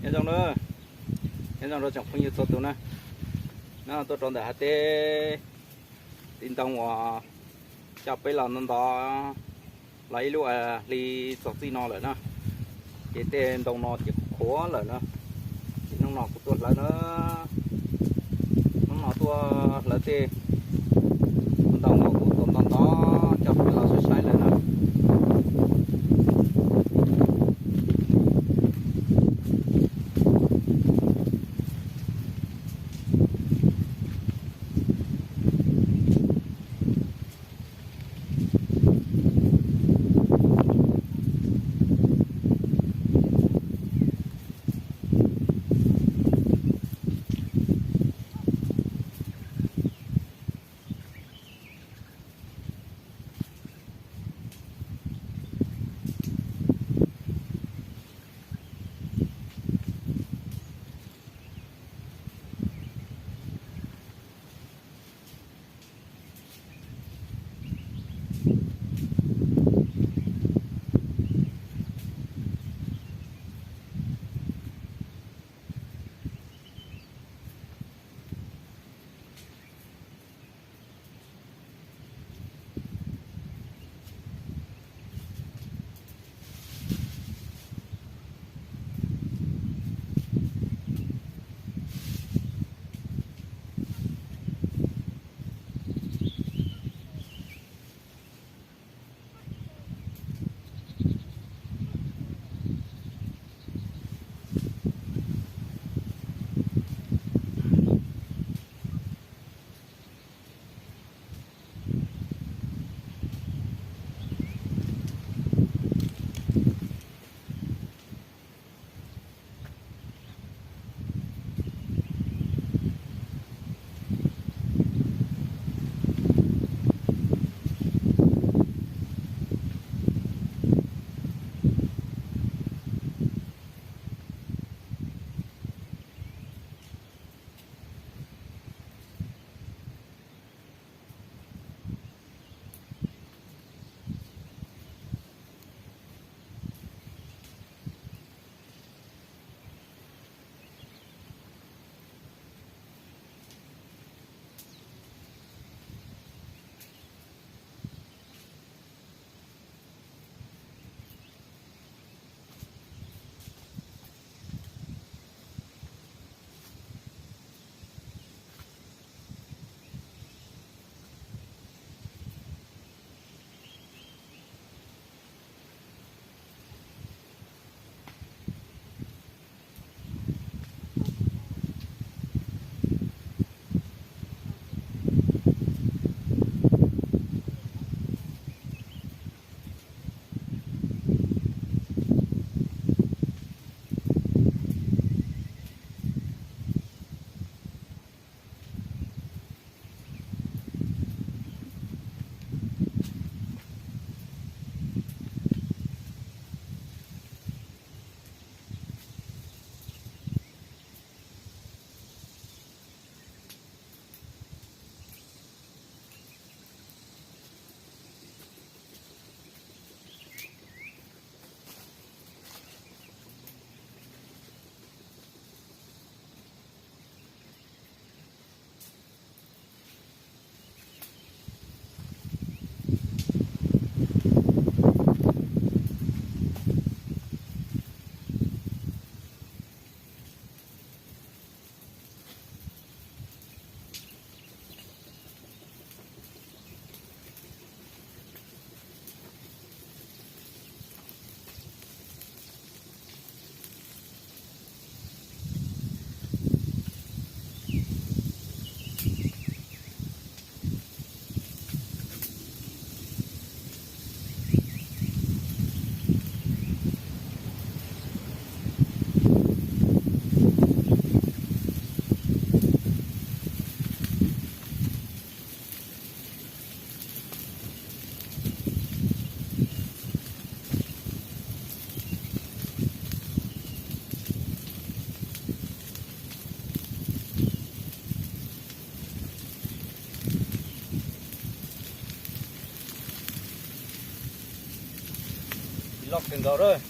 Nyob zoo na, nyob zoo rau tsoom phooj ywg txhua tus na. No tuaj rau ntawm hav teb, tiv ntoo uas coj peb los ntov ntov los ib lub hli txog txij no lawm na. Ces tej ntoo no ces qhuav lawm na. Ces hnub no kuv tuaj hlawv na, hnub no tuaj hlawv tej ntoo uas kuv tuaj ntov ntov coj peb los saib saib lawm na. Loj kawg nkaus lawm.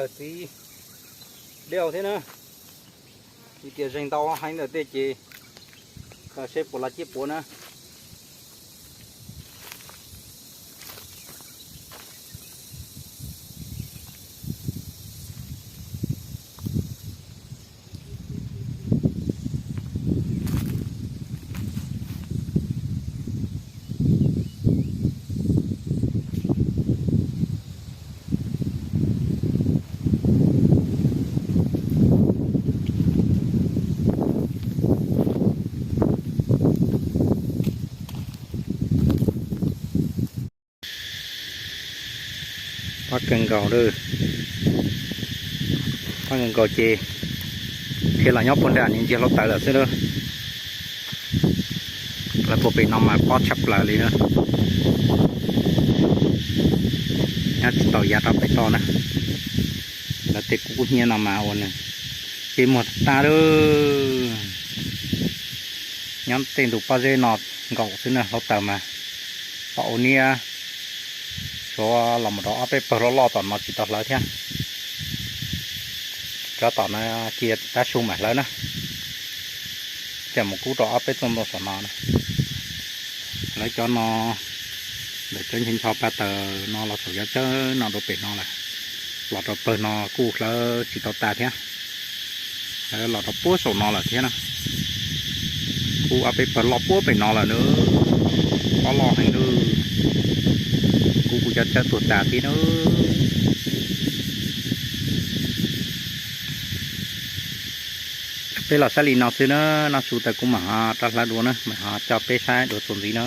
Txiv dej thiab na, vim tias zeeg ntau heev ntawm tej ces seb puas los ciaj puav na. Pab kawg nkaus, pab kawg nkaus ces dhia los nyob puag nram ntsia hluav taws lawm xwb na. Lawv puag pem no mas pob tshaj plaws li na. Nyob tsis tau yav rau pem toj na. Lawv tej kub hnyiab no mas ua nws ces muag tag lawm. Nyob tej ntug pob zeb no nkaus xwb na hluav taws mas. Tom ua niab suav los mus rau ob peb pawg loj loj tom no tsis tau hlawv thiab. Cov tom no cia tab su mam hlawv na. Coj mus kub rau ob peb txoj ntoo saum no na. Lawv cov no, lawv cov ncho ncho pa taws no los saum cov tsawb no rau pem no lawm. Los rau pawg no kuj hlawv tsis tau tas thiab. Hlawv los rau puag saum no lawm thiab na. Kuj ob peb pawg loj puag pem no lawm na. Pob loj heev lawm. Kuj kuj cov tsawb tuag tas thiab na. Peb los saib li no xwb na, noj su tas kuv mam ho rov hlawv dua na, mam ho coj peb saib dua txuas ntxiv na.